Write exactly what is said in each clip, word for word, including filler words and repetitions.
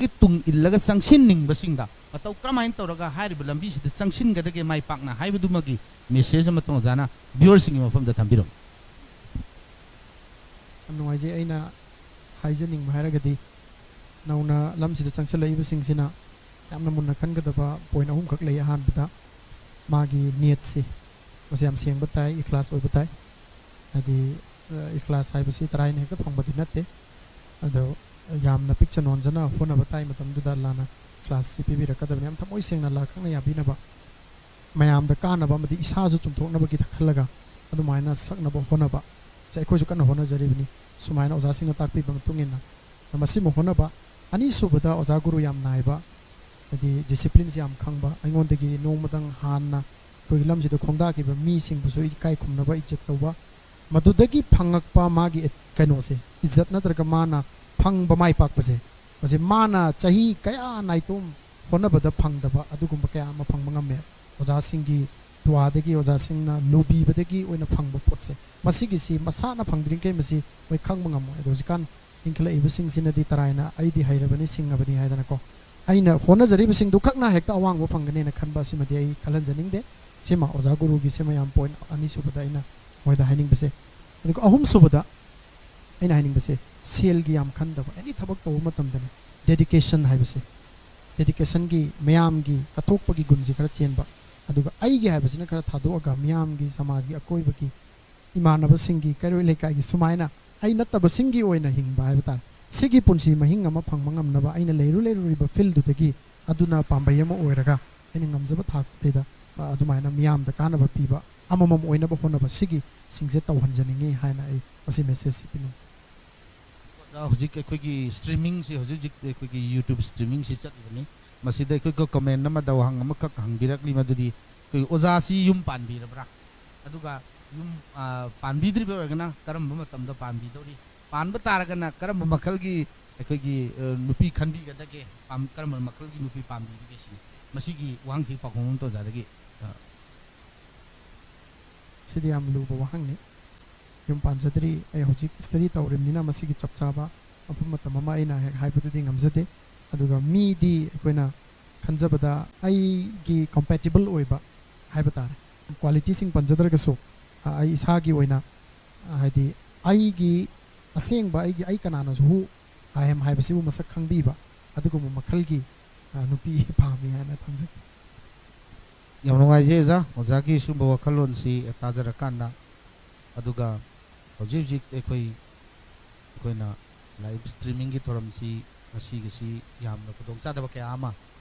ꯒꯤ ꯇꯨꯡ ꯏꯜꯂꯒ ꯆꯪꯁꯤꯟꯅꯤꯡꯕꯁꯤꯡꯗ ꯃꯇꯧ ꯀꯔꯝꯍꯥꯏꯅ ꯇꯧꯔꯒ ꯍꯥꯏꯔꯤꯕ ꯂꯝꯕꯤꯁꯤꯗ ꯆꯪꯁꯤꯟꯒꯗꯒꯦ ꯃꯥꯏ ꯄꯥꯛꯅ ꯍꯥꯏꯕꯗꯨꯃꯒꯤ message ꯑꯃꯇꯪ ꯑꯣꯖꯥꯅ viewerꯁꯤꯡꯒꯤ ꯃꯐꯝꯗ ꯊꯝꯕꯤꯔꯝꯃꯨ꯫ ꯌꯥꯝ ꯅꯨꯡꯉꯥꯏꯖꯩ꯫ ꯑꯩꯅ ꯍꯥꯏꯖꯅꯤꯡꯕ ꯍꯥꯏꯔꯒꯗꯤ, ꯅꯧꯅ ꯂꯝꯁꯤꯗ ꯆꯪꯁꯤꯜꯂꯛꯏꯕꯁꯤꯡꯁꯤꯅ ꯌꯥꯝꯅ ꯃꯨꯟꯅ ꯈꯟꯒꯗꯕ point ꯑꯍꯨꯝꯈꯛ ꯂꯩ꯫ ꯑꯍꯥꯟꯕꯗ, ꯃꯥꯒꯤ ꯅꯤꯌꯠꯁꯤ, ꯃꯁꯤ ꯌꯥꯝ ꯁꯦꯡꯕ ꯇꯥꯏ, ꯏꯈ꯭ꯂꯥꯁ ꯑꯣꯏꯕ ꯇꯥꯏ꯫ ꯍꯥꯏꯗꯤ, ꯑ, ꯏꯈ꯭ꯂꯥꯁ ꯍꯥꯏꯕꯁꯤ ꯇꯔꯥꯏꯅ ꯍꯦꯛꯇ ꯐꯪꯕꯗꯤ ꯅꯠꯇꯦ꯫ ꯑꯗꯣ ꯌꯥꯝꯅ ꯄꯤꯛꯆ ꯅꯣꯟꯖꯅ ꯍꯣꯠꯅꯕ ꯇꯥꯏ ꯃꯇꯝꯗꯨꯗ ꯑꯜꯂꯥꯅ ꯏꯈ꯭ꯂꯥꯁꯁꯤ ꯄꯤꯕꯤꯔꯛꯀꯗꯕꯅꯤ꯫ ꯌꯥꯝ ꯊꯃꯣꯏ ꯁꯦꯡꯅ ꯑꯜꯂꯥ ꯈꯛꯅ ꯌꯥꯕꯤꯅꯕ, ꯃꯌꯥꯝꯗ ꯀꯥꯟꯅꯕ ꯑꯃꯗꯤ ꯏꯁꯥꯁꯨ ꯆꯨꯝꯊꯣꯛꯅꯕꯒꯤꯗ ꯈꯜꯂꯒ ꯑꯗꯨꯃꯥꯏꯅ ꯁꯛꯅꯕ ꯍꯣꯠꯅꯕ꯫ ꯁꯦ ꯑꯩꯈꯣꯏꯁꯨ ꯀꯟꯅ ꯍꯣꯠꯅꯖꯔꯤꯕꯅꯤ, ꯁꯨꯃꯥꯏꯅ ꯑꯣꯖꯥꯁꯤꯡꯅ ꯇꯥꯛꯄꯤꯕ ꯃꯇꯨꯡ ꯏꯟꯅ꯫ ꯃꯁꯤꯃ ꯍꯣꯠꯅꯕ꯫ ꯑꯅꯤꯁꯨꯕꯗ, ꯑꯣꯖꯥ ꯒꯨꯔꯨ ꯌꯥꯝ ꯅꯥꯏꯕ, ꯍꯥꯏꯗꯤ disciplineꯁꯤ ꯌꯥꯝ ꯈꯪꯕ, ꯑꯩꯉꯣꯟꯗꯒꯤ ꯅꯣꯡꯃꯗꯪ ꯍꯥꯟꯅ ꯑꯩꯈꯣꯏꯒꯤ ꯂꯝꯁꯤꯗ ꯈꯣꯡꯗꯥꯈꯤꯕ ꯃꯤꯁꯤꯡꯕꯨꯁꯨ ꯏꯀꯥꯏ ꯈꯨꯝꯅꯕ, ꯏꯖꯠ ꯇꯧꯕ, ꯃꯗꯨꯗꯒꯤ ꯐꯪꯉꯛꯄ ꯃꯥꯒꯤ ꯀꯩꯅꯣꯁꯦ, ꯏꯖꯠ ꯅꯠꯇ꯭ꯔꯒ ꯃꯥꯅ ꯐꯪꯕ ꯃꯥꯏ ꯄꯥꯛꯄꯁꯦ, ꯃꯁꯤ ꯃꯥꯅ ꯆꯍꯤ ꯀꯌꯥ ꯅꯥꯏꯇꯣꯝ ꯍꯣꯠꯅꯕꯗ ꯐꯪꯗꯕ ꯑꯗꯨꯒꯨꯝꯕ ꯀꯌꯥ ꯑꯃ ꯐꯪꯕ ꯉꯝꯃꯦ꯫ ꯑꯣꯖꯥꯁꯤꯡꯒꯤ ꯗꯨꯋꯥꯗꯒꯤ, ꯑꯣꯖꯥꯁꯤꯡꯅ ꯂꯨꯕꯤꯕꯗꯒꯤ ꯑꯣꯏꯅ ꯐꯪꯕ ꯄꯣꯠꯁꯦ, ꯃꯁꯤꯒꯤꯁꯤ ꯃꯁꯥꯅ ꯐꯪꯗ꯭ꯔꯤꯉꯩ ꯃꯁꯤ ꯃꯣꯏ ꯈꯪꯕ ꯉꯝꯃꯣꯏ꯫ ꯑꯗꯣ ꯍꯧꯖꯤꯛꯀꯥꯟ ꯏꯟꯈꯠꯂꯛꯏꯕꯁꯤꯡꯁꯤꯅꯗꯤ ꯇꯔꯥꯏꯅ "ꯑꯩꯗꯤ ꯍꯩꯔꯕꯅꯤ, ꯁꯤꯡꯉꯕꯅꯤ" ꯍꯥꯏꯗꯅꯀꯣ, ꯑꯩꯅ ꯍꯣꯠꯅꯖꯔꯤꯕꯁꯤꯡꯗꯨ ꯈꯛꯅ ꯍꯦꯛꯇ ꯑꯋꯥꯡꯕ ꯐꯪꯒꯅꯦꯅ ꯈꯟꯕ ꯑꯁꯤꯃꯗꯤ ꯑꯩ ꯈꯜꯍꯟꯖꯅꯤꯡꯗꯦ꯫ ꯁꯤꯃ ꯑꯣꯖꯥ ꯒꯨꯔꯨꯒꯤ, ꯁꯤꯃ ꯌꯥꯝ point ꯑꯅꯤꯁꯨꯕꯗ ꯑꯩꯅ ꯃꯣꯏꯗ ꯍꯥꯏꯅꯤꯡꯕꯁꯦ꯫ ꯑꯗꯨꯒ ꯑꯍꯨꯝꯁꯨꯕꯗ ꯑꯩꯅ ꯍꯥꯏꯅꯤꯡꯕꯁꯦ, ꯁꯦꯜꯒꯤ ꯌꯥꯝ ꯈꯟꯗꯕ, any ꯊꯕꯛ ꯇꯧꯕ ꯃꯇꯝꯗꯅꯦ, dedication ꯍꯥꯏꯕꯁꯦ, dedicationꯒꯤ, ꯃꯌꯥꯝꯒꯤ ꯀꯠꯊꯣꯛꯄꯒꯤ ꯒꯨꯟꯁꯦ ꯈꯔ ꯆꯦꯟꯕ, ꯑꯗꯨꯒ ꯑꯩꯒꯤ ꯍꯥꯏꯕꯁꯤꯅ ꯈꯔ ꯊꯥꯗꯣꯛꯑꯒ ꯃꯤꯌꯥꯝꯒꯤ, ꯁꯃꯥꯖꯒꯤ, ꯑꯀꯣꯏꯕꯒꯤ, ꯏꯃꯥꯟꯅꯕꯁꯤꯡꯒꯤ, ꯀꯩꯔꯣꯏ ꯂꯩꯀꯥꯏꯒꯤ, ꯁꯨꯃꯥꯏꯅ ꯑꯩ ꯅꯠꯇꯕꯁꯤꯡꯒꯤ ꯑꯣꯏꯅ ꯍꯤꯡꯕ ꯍꯥꯏꯕ ꯇꯥꯔꯦ꯫ ꯁꯤꯒꯤ ꯄꯨꯟꯁꯤ ꯃꯍꯤꯡ ꯑꯃ ꯐꯪꯕ ꯉꯝꯅꯕ ꯑꯩꯅ ꯂꯩꯔꯨ ꯂꯩꯔꯨꯔꯤꯕ fieldꯗꯨꯗꯒꯤ ꯑꯗꯨꯅ ꯄꯥꯝꯕꯩ ꯑꯃ ꯑꯣꯏꯔꯒ ꯑꯩꯅ ꯉꯝꯖꯕ ꯊꯥꯛꯇꯨꯗꯩꯗ, ꯑ, ꯑꯗꯨꯃꯥꯏꯅ ꯃꯤꯌꯥꯝꯗ ꯀꯥꯟꯅꯕ ꯄꯤꯕ ꯑꯃꯃꯝ ꯑꯣꯏꯅꯕ ꯍꯣꯠꯅꯕ, ꯁꯤꯒꯤ ꯁꯤꯡꯁꯦ ꯇꯧꯍꯟꯖꯅꯤꯡꯉꯤ ꯍꯥꯏꯅ ꯑꯩ ꯃꯁꯤ messageꯁꯤ ꯄꯤꯅꯤꯡꯉꯤ꯫ ꯑꯣꯖꯥ, ꯍꯧꯖꯤꯛ ꯑꯩꯈꯣꯏꯒꯤ streamingꯁꯤ, ꯍꯧꯖꯤꯛ ꯍꯧꯖꯤꯛ ꯑꯩꯈꯣꯏꯒꯤ YouTube streamingꯁꯤ ꯆꯠꯂꯤꯕꯅꯤ꯫ ꯃꯁꯤꯗ ꯑꯩꯈꯣꯏ comment ꯑꯃꯗ ꯋꯥꯍꯪ ꯑꯃꯈꯛ ꯍꯪꯕꯤꯔꯛꯂꯤ, ꯃꯗꯨꯗꯤ ꯑꯩꯈꯣꯏ ꯑꯣꯖꯥꯁꯤ ꯌꯨꯝ ꯄꯥꯟꯕꯤꯔꯕ꯭ꯔꯥ? ꯑꯗꯨꯒ ꯌꯨꯝ, ꯑ, ꯄꯥꯟꯕꯤꯗ꯭ꯔꯤꯕ ꯑꯣꯏꯔꯒꯅ ꯀꯔꯝꯕ ꯃꯇꯝꯗ ꯄꯥꯟꯕꯤꯗꯧꯔꯤ? ꯄꯥꯟꯕ ꯇꯥꯔꯒꯅ ꯀꯔꯝꯕ ꯃꯈꯜꯒꯤ ꯑꯩꯈꯣꯏꯒꯤ, ꯑ, ꯅꯨꯄꯤ ꯈꯟꯕꯤꯒꯗꯒꯦ? ꯄꯥꯝ-, ꯀꯔꯝꯕ ꯃꯈꯜꯒꯤ ꯅꯨꯄꯤ ꯄꯥꯝꯕꯤꯕꯒꯦ ꯁꯤꯅꯤ꯫ ꯃꯁꯤꯒꯤ ꯋꯥꯍꯪꯁꯤ ꯄꯥꯎꯈꯨꯝ ꯑꯃꯇ ꯑꯣꯖꯥꯗꯒꯤ, ꯑ, ꯁꯤꯗꯤ ꯌꯥꯝ ꯂꯨꯕ ꯋꯥꯍꯪꯅꯤ꯫ ꯌꯨꯝ ꯄꯥꯟꯖꯗ꯭ꯔꯤ꯫ ꯑꯩ ꯍꯧꯖꯤꯛ study ꯇꯧꯔꯤꯕꯅꯤꯅ ꯃꯁꯤꯒꯤ ꯆꯞ ꯆꯥꯕ ꯃꯐꯝ ꯃꯇꯝ ꯑꯃ ꯑꯩꯅ ꯍꯦꯛ ꯍꯥꯏꯕꯗꯨꯗꯤ ꯉꯝꯖꯗꯦ꯫ ꯑꯗꯨꯒ ꯃꯤꯗꯤ ꯑꯩꯈꯣꯏꯅ ꯈꯟꯖꯕꯗ ꯑꯩꯒꯤ ꯀꯝꯄꯦꯇꯤꯕꯜ ꯑꯣꯏꯕ ꯍꯥꯏꯕ ꯇꯥꯔꯦ, ꯀ꯭ꯋꯥꯂꯤꯇꯤꯁꯤꯡ ꯄꯟꯖꯗ꯭ꯔꯒꯁꯨ, ꯑ, ꯑꯩ ꯏꯁꯥꯒꯤ ꯑꯣꯏꯅ, ꯑ, ꯍꯥꯏꯗꯤ ꯑꯩꯒꯤ ꯑꯁꯦꯡꯕ ꯑꯩꯒꯤ, ꯑꯩ ꯀꯅꯥꯅꯣꯁꯨ, I am ꯍꯥꯏꯕꯁꯤꯕꯨ ꯃꯁꯛ ꯈꯪꯕꯤꯕ ꯑꯗꯨꯒꯨꯝꯕ ꯃꯈꯜꯒꯤ, ꯑ, ꯅꯨꯄꯤ ꯄꯥꯝꯃꯤ ꯍꯥꯏꯅ ꯊꯝꯖꯒꯦ꯫ ꯌꯥꯝ ꯅꯨꯡꯉꯥꯏꯖꯩ ꯑꯣꯖꯥ, ꯑꯣꯖꯥꯒꯤ ꯁꯤꯒꯨꯝꯕ ꯋꯥꯈꯜꯂꯣꯟꯁꯤ ꯇꯥꯖꯔꯀꯥꯟꯗ꯫ ꯑꯗꯨꯒ ꯍꯧꯖꯤꯛ ꯍꯧꯖꯤꯛ ꯑꯩꯈꯣꯏ, ꯑꯩꯈꯣꯏꯅ ꯂꯥꯏꯚ ꯁ꯭ꯇ꯭ꯔꯤꯃꯤꯡꯒꯤ ꯊꯧꯔꯝꯁꯤ ꯉꯁꯤꯒꯤꯁꯤ ꯌꯥꯝꯅ ꯈꯨꯗꯣꯡꯆꯥꯗꯕ ꯀꯌꯥ ꯑꯃ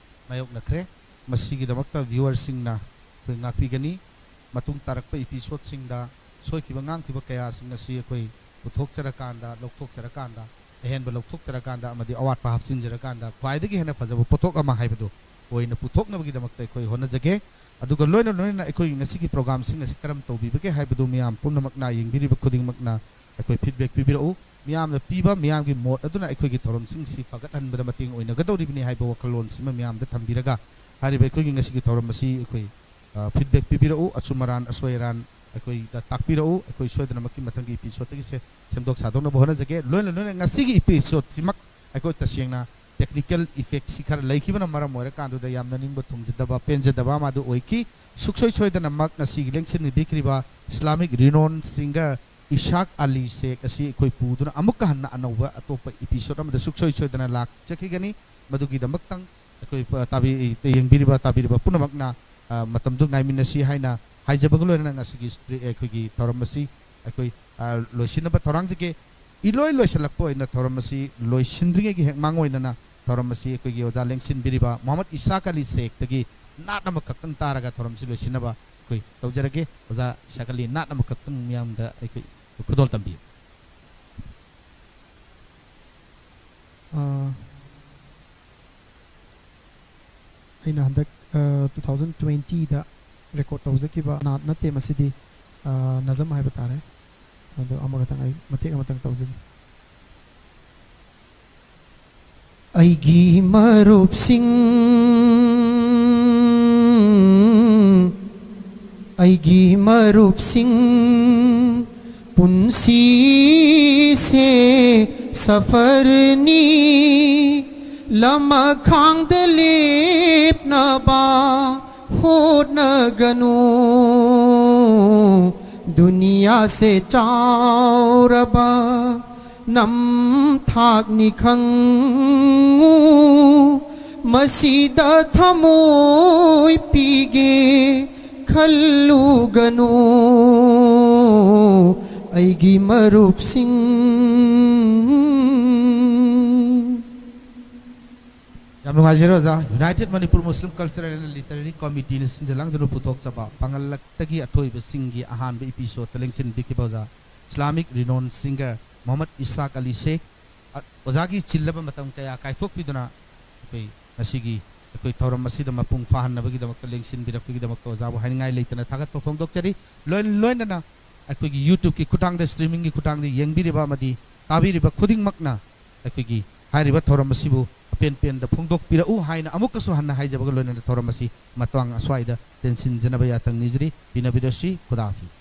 ꯃꯥꯌꯣꯛꯅꯈ꯭ꯔꯦ꯫ ꯃꯁꯤꯒꯤꯗꯃꯛꯇ ꯚ꯭ꯌꯨꯋꯔꯁꯤꯡꯅ ꯑꯩꯈꯣꯏ ꯉꯥꯛꯄꯤꯒꯅꯤ꯫ ꯃꯇꯨꯡ ꯇꯥꯔꯛꯄ ꯏꯄꯤꯁꯣꯗꯁꯤꯡꯗ ꯁꯣꯏꯈꯤꯕ ꯉꯥꯡꯈꯤꯕ ꯀꯌꯥꯁꯤꯡ ꯑꯁꯤ ꯑꯩꯈꯣꯏ ꯄꯨꯊꯣꯛꯆꯔꯀꯥꯟꯗ, ꯂꯧꯊꯣꯛꯆꯔꯀꯥꯟꯗ, ꯑꯍꯦꯟꯕ ꯂꯧꯊꯣꯛꯆꯔꯀꯥꯟꯗ ꯑꯃꯗꯤ ꯑꯋꯥꯠꯄ ꯍꯥꯞꯆꯤꯟꯖꯔꯀꯥꯟꯗ ꯈ꯭ꯋꯥꯏꯗꯒꯤ ꯍꯦꯟꯅ ꯐꯖꯕ ꯄꯣꯠꯊꯣꯛ ꯑꯃ ꯍꯥꯏꯕꯗꯨ ꯑꯣꯏꯅ ꯄꯨꯊꯣꯛꯅꯕꯒꯤꯗꯃꯛꯇ ꯑꯩꯈꯣꯏ ꯍꯣꯠꯅꯖꯒꯦ꯫ ꯑꯗꯨꯒ ꯂꯣꯏꯅ ꯂꯣꯏꯅꯅ ꯑꯩꯈꯣꯏꯒꯤ ꯉꯁꯤꯒꯤ ꯄ꯭ꯔꯣꯒ꯭ꯔꯥꯝꯁꯤꯡ ꯑꯁꯤ ꯀꯔꯝ ꯇꯧꯕꯤꯕꯒꯦ ꯍꯥꯏꯕꯗꯨ ꯃꯤꯌꯥꯝ ꯄꯨꯝꯅꯃꯛꯅ, ꯌꯦꯡꯕꯤꯔꯤꯕ ꯈꯨꯗꯤꯡꯃꯛꯅ ꯑꯩꯈꯣꯏ ꯐꯤꯗꯕꯦꯛ ꯄꯤꯕꯤꯔꯛꯎ꯫ ꯃꯤꯌꯥꯝꯅ ꯄꯤꯕ, ꯃꯤꯌꯥꯝꯒꯤ ꯃꯣꯠ ꯑꯗꯨꯅ ꯑꯩꯈꯣꯏꯒꯤ ꯊꯧꯔꯝꯁꯤꯡꯁꯤ ꯐꯒꯠꯍꯟꯕꯗ ꯃꯇꯦꯡ ꯑꯣꯏꯅꯒꯗꯧꯔꯤꯕꯅꯤ ꯍꯥꯏꯕ ꯋꯥꯈꯜꯂꯣꯟꯁꯤꯃ ꯃꯤꯌꯥꯝꯗ ꯊꯝꯕꯤꯔꯒ, ꯍꯥꯏꯔꯤꯕ ꯑꯩꯈꯣꯏꯒꯤ ꯉꯁꯤꯒꯤ ꯊꯧꯔꯝ ꯑꯁꯤ ꯑꯩꯈꯣꯏ, ꯑ, ꯐꯤꯗꯕꯦꯛ ꯄꯤꯕꯤꯔꯛꯎ꯫ ꯑꯆꯨꯝ ꯑꯔꯥꯟ, ꯑꯁꯣꯏ ꯑꯔꯥꯟ ꯑꯩꯈꯣꯏꯗ ꯇꯥꯛꯄꯤꯔꯛꯎ꯫ ꯑꯩꯈꯣꯏ ꯁꯣꯏꯗꯅꯃꯛꯀꯤ ꯃꯊꯪꯒꯤ ꯏꯄꯤꯁꯣꯗꯇꯒꯤꯁꯦ ꯁꯦꯝꯗꯣꯛ ꯁꯥꯗꯣꯛꯅꯕ ꯍꯣꯠꯅꯖꯒꯦ꯫ ꯂꯣꯏꯅ ꯂꯣꯏꯅ ꯉꯁꯤꯒꯤ ꯏꯄꯤꯁꯣꯗꯁꯤꯃꯛ ꯑꯩꯈꯣꯏ ꯇꯁꯦꯡꯅ ꯇꯦꯛꯅꯤꯀꯦꯜ ꯏꯐꯦꯛꯁꯤ ꯈꯔ ꯂꯩꯈꯤꯕꯅ ꯃꯔꯝ ꯑꯣꯏꯔꯀꯥꯟꯗꯨꯗ ꯌꯥꯝꯅ ꯅꯤꯡꯕ ꯊꯨꯡꯖꯗꯕ, ꯄꯦꯟꯖꯗꯕ ꯑꯃ ꯑꯗꯨ ꯑꯣꯏꯈꯤ꯫ ꯁꯨꯛꯁꯣꯏ ꯁꯣꯏꯗꯅꯃꯛ ꯉꯁꯤꯒꯤ ꯂꯦꯡꯁꯤꯟꯕꯤꯈ꯭ꯔꯤꯕ ꯏꯁꯂꯥꯃꯤꯛ ꯔꯤꯅꯣꯟ ꯁꯤꯡꯒꯔ ꯏꯁꯥꯛ ꯑꯂꯤ ꯁꯦꯈ ꯑꯁꯤ ꯑꯩꯈꯣꯏ ꯄꯨꯗꯨꯅ ꯑꯃꯨꯛꯀ ꯍꯟꯅ ꯑꯅꯧꯕ ꯑꯇꯣꯞꯄ ꯏꯄꯤꯁꯣꯗ ꯑꯃꯗ ꯁꯨꯛꯁꯣꯏ ꯁꯣꯏꯗꯅ ꯂꯥꯛꯆꯈꯤꯒꯅꯤ꯫ ꯃꯗꯨꯒꯤꯗꯃꯛꯇꯪ ꯑꯩꯈꯣꯏ, ꯑ, ꯇꯥꯕꯤ-, ꯌꯦꯡꯕꯤꯔꯤꯕ, ꯇꯥꯕꯤꯔꯤꯕ ꯄꯨꯝꯅꯃꯛꯅ, ꯑ, ꯃꯇꯝꯗꯨ ꯉꯥꯏꯃꯤꯟꯅꯁꯤ ꯍꯥꯏꯅ ꯍꯥꯏꯖꯕꯒ ꯂꯣꯏꯅꯅ ꯉꯁꯤꯒꯤ ꯁ꯭ꯇ꯭ꯔꯤ-, ꯑꯩꯈꯣꯏꯒꯤ ꯊꯧꯔꯝ ꯑꯁꯤ ꯑꯩꯈꯣꯏ, ꯑ, ꯂꯣꯏꯁꯤꯟꯅꯕ ꯊꯧꯔꯥꯡꯖꯒꯦ꯫ ꯏꯂꯣꯏ ꯂꯣꯏꯁꯤꯜꯂꯛꯄ ꯑꯣꯏꯅ ꯊꯧꯔꯝ ꯑꯁꯤ ꯂꯣꯏꯁꯤꯟꯗ꯭ꯔꯤꯉꯩꯒꯤ ꯍꯦꯛ ꯃꯥꯡꯑꯣꯏꯅꯅ ꯊꯧꯔꯝ ꯑꯁꯤ ꯑꯩꯈꯣꯏꯒꯤ ꯑꯣꯖꯥ ꯂꯦꯡꯁꯤꯟꯕꯤꯔꯤꯕ ꯃꯣꯍꯝꯃꯗ ꯏꯁꯥꯛ ꯑꯂꯤ ꯁꯦꯈꯇꯒꯤ ꯅꯥꯠ ꯑꯃꯈꯛꯇꯪ ꯇꯥꯔꯒ ꯊꯧꯔꯝꯁꯤ ꯂꯣꯏꯁꯤꯟꯅꯕ ꯑꯩꯈꯣꯏ ꯇꯧꯖꯔꯒꯦ꯫ ꯑꯣꯖꯥ ꯏꯁꯥꯛ ꯑꯂꯤ, ꯅꯥꯠ ꯑꯃꯈꯛꯇꯪ ꯃꯤꯌꯥꯝꯗ ꯑꯩꯈꯣꯏ ꯈꯨꯗꯣꯜ ꯇꯝꯕꯤꯌꯨ꯫ ꯑ, ꯑꯩꯅ ꯍꯟꯗꯛ, ꯑ, two thousand twenty ꯗ ꯔꯦꯀꯣꯔꯗ ꯇꯧꯖꯈꯤꯕ ꯅꯥꯠ ꯅꯠꯇꯦ, ꯃꯁꯤꯗꯤ, ꯑ, ꯅꯖꯝ ꯍꯥꯏꯕ ꯇꯥꯔꯦ꯫ ꯑꯗꯣ ꯑꯃꯈꯛꯇꯪ ꯑꯩ ꯃꯇꯦꯛ ꯑꯃꯇꯪ ꯇꯧꯖꯒꯦ꯫ ꯑꯩꯒꯤ ꯃꯔꯨꯞꯁꯤꯡ, ꯑꯩꯒꯤ ꯃꯔꯨꯞꯁꯤꯡ, ꯄꯨꯟꯁꯤꯁꯦ ꯁꯐꯔꯅꯤ꯫ ꯂꯃꯈꯥꯡꯗ ꯂꯦꯞꯅꯕ ꯍꯣꯠꯅꯒꯅꯨ꯫ ꯗꯨꯅꯤꯌꯥꯁꯦ ꯆꯥꯎꯔꯕ ꯅꯝꯊꯥꯛꯅꯤ ꯈꯪꯉꯨ꯫ ꯃꯁꯤꯗ ꯊꯃꯣꯏ ꯄꯤꯒꯦ ꯈꯜꯂꯨꯒꯅꯨ, ꯑꯩꯒꯤ ꯃꯔꯨꯞꯁꯤꯡ꯫ ꯌꯥꯝ ꯅꯨꯡꯉꯥꯏꯖꯔꯦ ꯑꯣꯖꯥ꯫ United Manipur Muslim Cultural and Literary Committeeꯅ ꯁꯤꯟꯖ ꯂꯥꯡꯖꯅ ꯄꯨꯊꯣꯛꯆꯕ ꯄꯥꯡꯒꯜꯂꯛꯇꯒꯤ ꯑꯊꯣꯏꯕꯁꯤꯡꯒꯤ ꯑꯍꯥꯟꯕ episodeꯇ ꯂꯦꯡꯁꯤꯟꯕꯤꯈꯤꯕ ꯑꯣꯖꯥ Islamic renowned singer Mohammad Isaac ꯑꯂꯤ ꯁꯦꯈ꯫ ꯑ-, ꯑꯣꯖꯥꯒꯤ ꯆꯤꯜꯂꯕ ꯃꯇꯝ ꯀꯌꯥ ꯀꯥꯏꯊꯣꯛꯄꯤꯗꯨꯅ ꯑꯩꯈꯣꯏ ꯉꯁꯤꯒꯤ ꯑꯩꯈꯣꯏ ꯊꯧꯔꯝ ꯑꯁꯤꯗ ꯃꯄꯨꯡ ꯐꯥꯍꯟꯅꯕꯒꯤꯗꯃꯛꯇ, ꯂꯦꯡꯁꯤꯟꯕꯤꯔꯛꯄꯒꯤꯗꯃꯛꯇ ꯑꯣꯖꯥꯕꯨ ꯍꯥꯏꯅꯤꯡꯉꯥꯏ ꯂꯩꯇꯅ ꯊꯥꯒꯠꯄ ꯐꯣꯡꯗꯣꯛꯆꯔꯤ꯫ ꯂꯣꯏ-, ꯂꯣꯏꯅꯅ ꯑꯩꯈꯣꯏꯒꯤ YouTubeꯀꯤ ꯈꯨꯠꯊꯥꯡꯗ streamingꯒꯤ ꯈꯨꯠꯊꯥꯡꯗ ꯌꯦꯡꯕꯤꯔꯤꯕ ꯑꯃꯗꯤ ꯇꯥꯕꯤꯔꯤꯕ ꯈꯨꯗꯤꯡꯃꯛꯅ ꯑꯩꯈꯣꯏꯒꯤ ꯍꯥꯏꯔꯤꯕ ꯊꯧꯔꯝ ꯑꯁꯤꯕꯨ ꯑꯄꯦꯟ ꯄꯦꯟꯗ ꯐꯣꯡꯗꯣꯛꯄꯤꯔꯛꯎ ꯍꯥꯏꯅ ꯑꯃꯨꯛꯀꯁꯨ ꯍꯟꯅ ꯍꯥꯏꯖꯕꯒ ꯂꯣꯏꯅꯅ ꯊꯧꯔꯝ ꯑꯁꯤ ꯃꯇꯥꯡ ꯑꯁ꯭ꯋꯥꯏꯗ ꯇꯦꯟꯁꯤꯟꯖꯅꯕ ꯌꯥꯊꯪ ꯅꯤꯖꯔꯤ꯫ ꯄꯤꯅꯕꯤꯔꯁꯤ꯫ ꯈꯨꯗꯥ ꯍꯥꯐꯤꯖ꯫